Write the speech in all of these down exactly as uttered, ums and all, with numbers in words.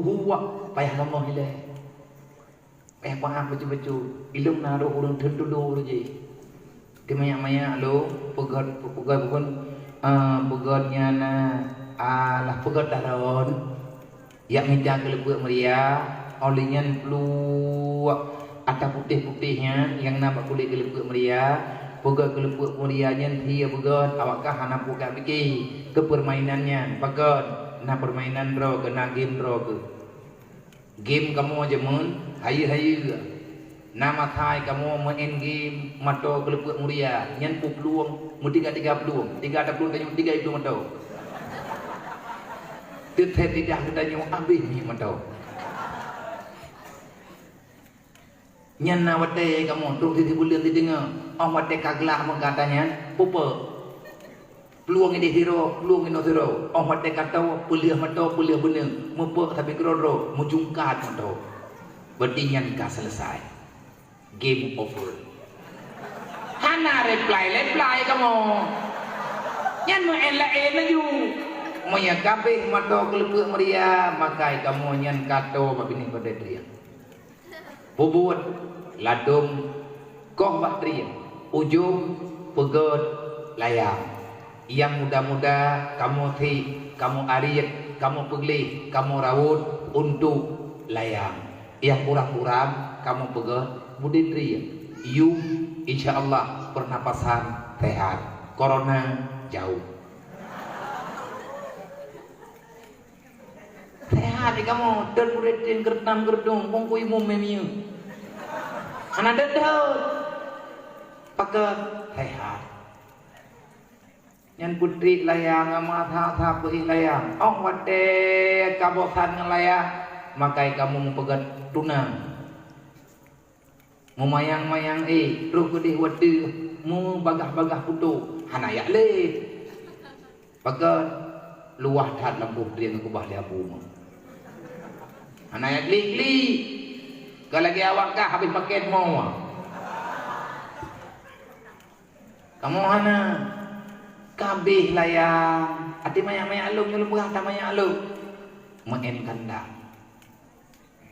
Buwak payah kamoe ilée. Payah paham bacut-bacut. Ilong na roh ureuëng theun tulo laju. Teumanyak-manyak lom, peugét, peugét bukan, ah, peugét nyan, ah, alah peugét taron. Yak mita keuleupeuek meuria, óh lheueh nyan pluek ata putéh-putéh nyan nyang na bak kulét keuleupeuek meuria, peugét keuleupeuek meuria nyan thie beugét, awak kah hana peue ka pike keu peurmainan nyan. Pakon? Na peurmainan droe keuh, na game droe keuh. Game kamoe jameun hayeue-hayeue. Na makai kamoe meu'en game mato keuleupeuek meuria, nyan peue plueng, meutiga-tiga plueng, tiga taplueng tanyoe tiga iplueng mato. Teuthét lidah geutanyoe abéh minyeuk mato. Nyan na watée kamoe trok sisi buleuen sideungoe, óh watée ka glah meuka ata nyan, pupe. Plueng idéh sidroe, plueng inoe sidroe. Óh watée ka toe, peuleueh mato, peuleueh beuneung. Meupok sabe keudroe-droe, meujungkat mato. Berarti nyan ka selesai. Game over. Hana reply-reply kamoe. Nyan meu'en laén laju. Meunyo ka abéh mato keuleupeuek meuria, makai kamoe nyan ka toe bak binéh keude trieng. Pubuet ladôm koh bak trieng, ujông peugét layang. Nyang muda-muda kamoe thik, kamoe ariet, kamoe peugleh, kamoe rawot untuk layang. Nyang kurang-kurang kamoe peugét budé trieng. Yum, insya Allah, pernapasan sehat. Corona jauh. Sehat di kamoe, dan murit yang geretam gerdung, bungkui mum memiu. Hana dendam. Pakai sehat. Nyan putri layang, ama tha-tha peuih layang. Oh, watée ka bosan ngon layang, makai kamoe meupeugét tunang. Meumayang-mayang éh, troh keudeh watée meubagah-bagah putôh, hana yak lé. Pakon? Luwah that lam boh trieng keubah lé abu mah. Hana yak klik-klik. Ka lagée awak kah habéh paket moe. Kamoe hana. Ka abéh layang. Até manyak-manyak lôn, nyoe lôn peugah that manyak lôn. Meu'en kandang.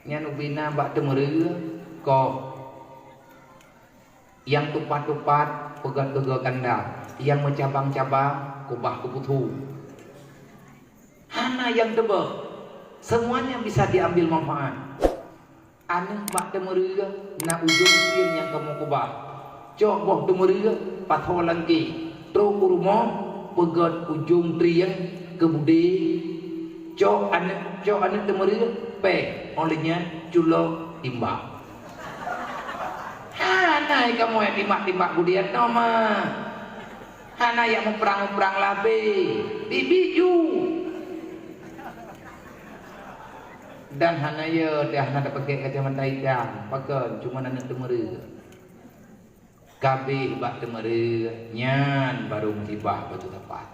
Nyan ubé na bak teumeureuga koh. Nyang tupat-tupat peugét-peugét kandang, nyang meucabang-cabang keubah keu puthu. Hana nyang teubeh, semuanya bisa diambil manfaat. Aneuk bak teumeureuga na ujông trieng nyang kamoe keubah. Cok boh teumeureuga, pasoe langkée, troh u rumoh, peugét ujông trieng keu budé, cok aneuk, cok aneuk teumeureuga, péh, óh lheueh nyan culok timbak. Hana kamoe timbak-timbak budé nyoe mah. Hana yak muprang-muprang labée, bibi ju. Dan hana ya, dah hana tapakée kacamata itam, pakon, cuma aneuk teumeureuga. Ka abéh bak teumeureuga, nyan barô musibah bacut sapat.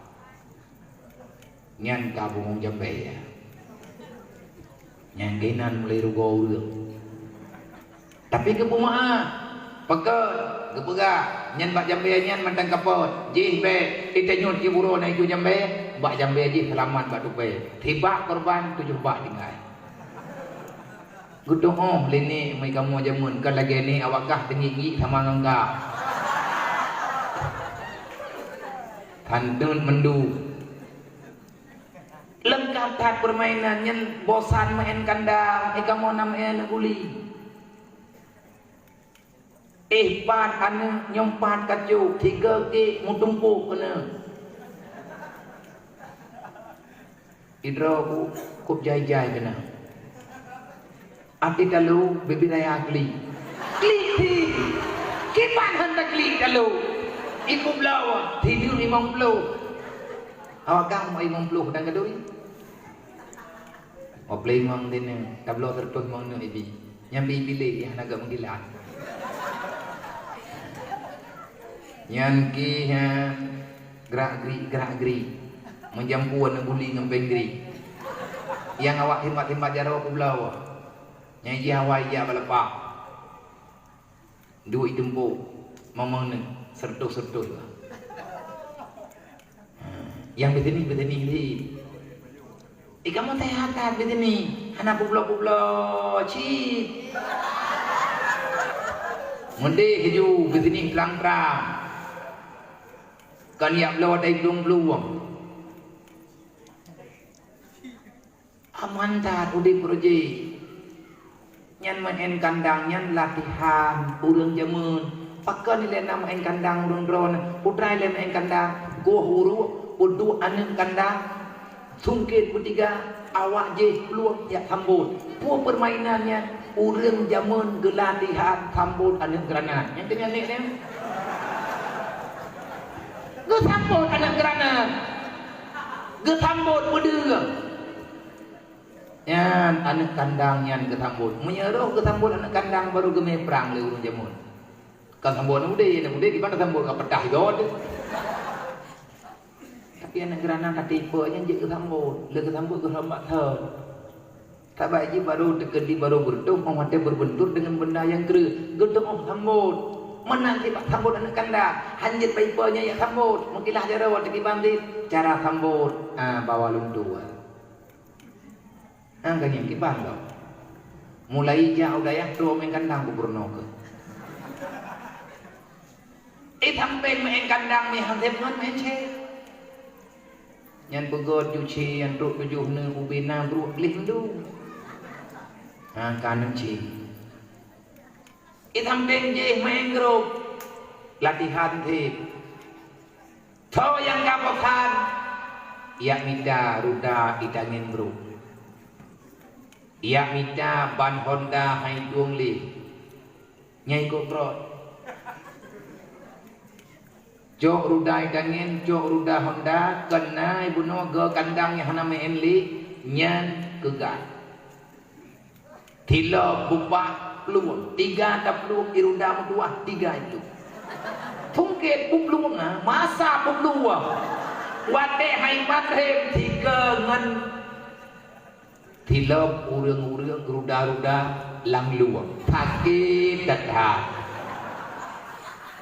Nyan ka bungong jambée. Nyan keunan mulai rugoe ureuëng. Tapi geupeumeu'ah, pakon, geupeugah, nyan bak jambée nyan mantong kapot. Jih bék, itanyut jiburoe na iju jambée, bak jambée jih seulamat bak tupée. Sibak korban, tujoh bak tinggai. Geutu'oh lé nek meukamoe jameun, ka lagée nek awak kah teungiek-ngiek sama ngon kah. Khanteut mandum. Leungkab that peurmainan nyan, bosan meu'en kandang, eh, kamoe na meu'en guli. Eh, pat aneuk, nyoe pat kacok, tiga gek meutumpôk keunoe. Idroe ku kop jai-jai keunoe. Até talo, bibi raya klik. Klik, klik. Kiban han taklik talo. Iku bloe, tidur limong ploh. Awak kah limong ploh dan keduri. Oplei mang dene, tabloe seratus mang nyoe ibi. Nyang bi ibi lé, ya, naga mengkilat. Nyan ki, ha, gerak-gerik, gerak-gerik. Meujampu aneuk guli ngon péng gri. Nyang awak timbat-timbat jaroe peubloe. Nyang jih awai jak bak leupah. Duek itumpôk, mamang nyoe, seratus-seratus lah. Ha, nyang beuteuni, beuteuni lé. Eh, kamoe sehat that beuteuni. Hana peubloe-peubloe cit. Meudeh ju keu sinih trang-trang. Kon jak bloe dai blueng-blueng. Aman that udeb rot jih. Nyan meu'en kandang nyan latihan ureueng jameun. Pakon ilée na meu'en kandang ureueng droeneuh? Peue teuma ilée meu'en kandang? Goh uruek, peuduek aneuk kandang, sungket beutiga, awak jih plueng jak sambot. Peue peurmainan nyan? Ureueng jameun geulatihan sambot aneuk granat. Nyang teungoh nek nyan. Geusambot aneuk granat. Geusambot beudeueng. Nyan aneuk kandang nyan geusambot. Meunyoe roh geusambot aneuk kandang baru geumé prang lé ureueng jameun. Ka sambot aneuk udeb, aneuk udeb kiban sambot ka peudah igoe teuh. Tapi aneuk granat ka tipe nyan jeuet geusambot, lé geusambot geuhoreumat that. Sabab jih baru teukeudi baru beureutoh, 'oh watée beureubentur deungon benda nyang kreueh, geuteu'oh sambot. Meunan sifat sambot aneuk kandang, hanjeuet bak ipe nyan jak sambot, meukilah jaroe watée kiban cit, cara sambot, ah, bawa lôn tuwoe. Nyang ka nyan kiban lom. Mulai jak u dayah trok meu'en kandang gubernur keuh. Eh, sampéng meu'en kandang meu'en hanseb ngon meu'en cé. Nyan peugöt ju cé nyang trok tujoh neu ubé na bruek gleh mandum. Ha, ka neu cé. Eh, sampéng jih meu'en grob. Latihan seb. Soe nyang ka bosan, jak mita ruda itangen brok. Jak mita ban honda hai tueng lé. Nyang ikot brok. Cok ruda itangen, cok ruda honda, keunan ibunoe geu kandang nyang hana meu'en lé, nyan keugat. Tilom bubak plueng, tiga taplueng, iruda meutuah, tiga iplueng. Sungket peuplueng, ah, masa peuplueng. Watée hai magrib, tiga ngon tilom ureueng-ureueng ruda-ruda lam lueng. Sakét that-that.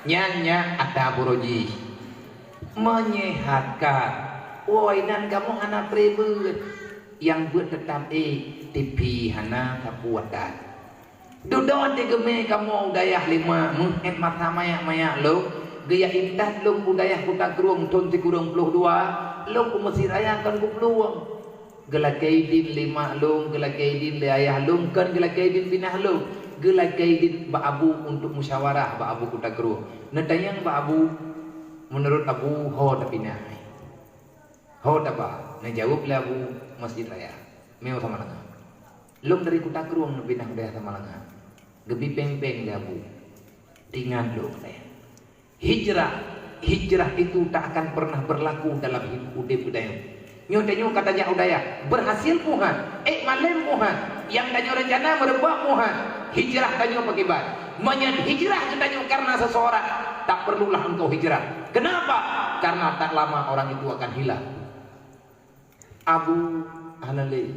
Nyan nyak ata buroe jih. Menyehatkan. Woi, nan kamoe hana tré beuet. Nyang beuet teutab ék, tipi hana sapeue that. Dudoe teugeumé kamoe u dayah lima, meuhét masa manyak-manyak lôn, geujak intat lôn u dayah Kuta Krueng thon sikureueng ploh dua, lôn u Meuseujid Raya kon kuplueng. Geulakée idin lé mak lôn, geulakée idin lé ayah lôn, kon geulakée idin pinah lôn, geulakée idin bak abu untuk musyawarah bak abu Kuta Krueng. Neutanyong bak abu, meunurot abu ho tapinah. Ho taba, neujaweueb lé abu Meuseujid Raya. Meunyoe Samalanga. Lôn dari Kuta Krueng neupinah u dayah Samalanga. Geubi péng-péng lé abu. Ingat lôn, hijrah, hijrah itu tak akan pernah berlaku dalam hidup udeb geutanyoe. Nyoe tanyoe ka tajak u dayah, berhasil muhan, ék malém muhan, nyang tanyoe rencana meureubah muhan, hijrah tanyoe pakriban. Meunyoe hijrah geutanyoe karena seseorang, tak perlulah engkau hijrah. Kenapa? Karena tak lama orang itu akan hilang. Abu hana lé.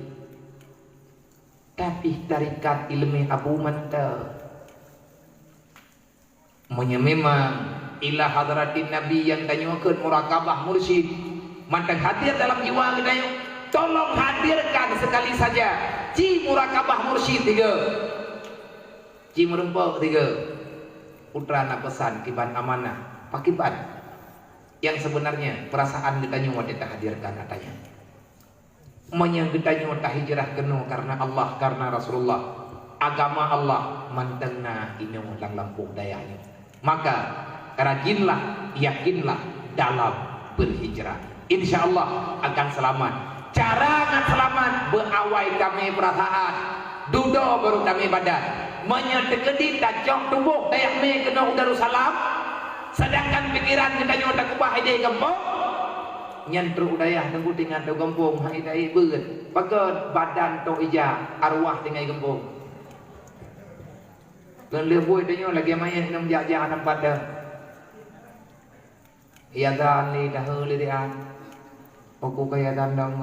Tapi tarekat ileumèe Abu mantong. Meunyoe memang ila hadratin Nabi nyang tanyoe kheun murakabah mursyid, mantong hadir dalam jiwa geutanyoe, tolong hadirkan sekali saja ci murakabah mursyid tiga. Ci meurumpok tiga. Putra na peusan kiban amanah. Pakiban? Yang sebenarnya perasaan geutanyoe watèe tahadirkan ata nyan. Meunyoe geutanyoe tahijrah keunoe karena Allah, karena Rasulullah, agama Allah mantong na inoe lam lampôh dayah nyoe. Maka, rajinlah, yakinlah dalam berhijrah. Insya Allah akan selamat. Cara ngon selamat beuawai tamè peurasaan, dudoe baru tamè badan. Meunyoe teukeudi tacok tuboh dayah mè keunoe u Darussalam, sedangkan pikiran geutanyoe takeubah idéh gampông, nyan trok u dayah teungku tingat u gampông hai dayah beuet. Pakon badan tok ija, arwah tinggai gampông. Ngon lheueh buet tanyoe lagèe manyét nyang jak-jak lam padang. Iazan lé dahé lé dian. Pokok ka iazan dong.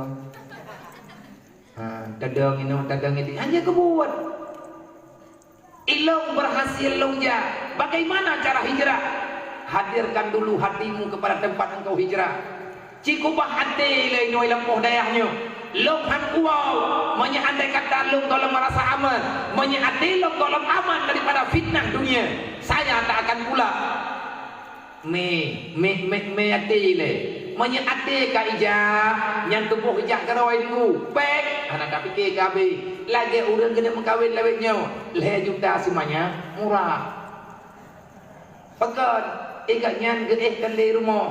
Ha, tadong inoe, tadong idéh. Hana keubuet. Ilôn berhasil lôn jak. Bagaimana cara hijrah? Hadirkan dulu hatimu kepada tempat engkau hijrah. Ci keubah até lé inoe lam poh dayah nyoe. Lôn han kuwoe, meunyoe andai kata lôn gohlom meurasa aman, meunyoe até lôn gohlom aman daripada fitnah dunia, saya tak akan pula. Mé, mé, mé, mé até lé. Meunyoe até ka ija, nyang tuboh ija keudroe nunggu, pék, hana tapike ka abéh. Lagée ureuëng keuneuk meukawen lawét nyoe, lhée juta simanya murah. Pakon, i gobnyan geuéh keu lé rumoh.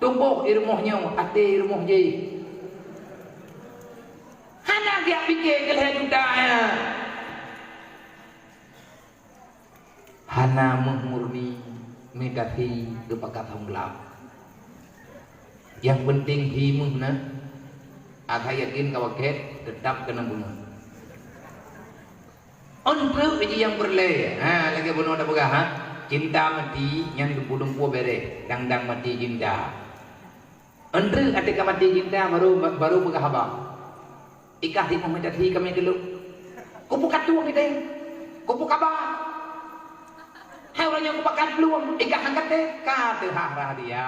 Tuboh i rumoh nyoe, até i rumoh jih. Hana geujak pike keu lhée juta nyan. Hana méuh murni, mé tahi geupakat hom glab. Nyang peunteng hi méuh na, asai yakin ka wakét, teutap keuneuk bunoe. Ôn treuk jih nyang peureulée, ha, lagée bunoe tapeugah, ha, cinta mati nyan dumpeue-dumpeue béréh, dang-dang mati cinta. Ôn treuk até ka mati cinta baru, baru peugah haba. Ikah di mumet até kami geulok. Kupeukatueng idéh. Kupeukaba. Hai ureuëng nyang kupakat plueng, ikah angkat deh, ka teuhah rhah dia.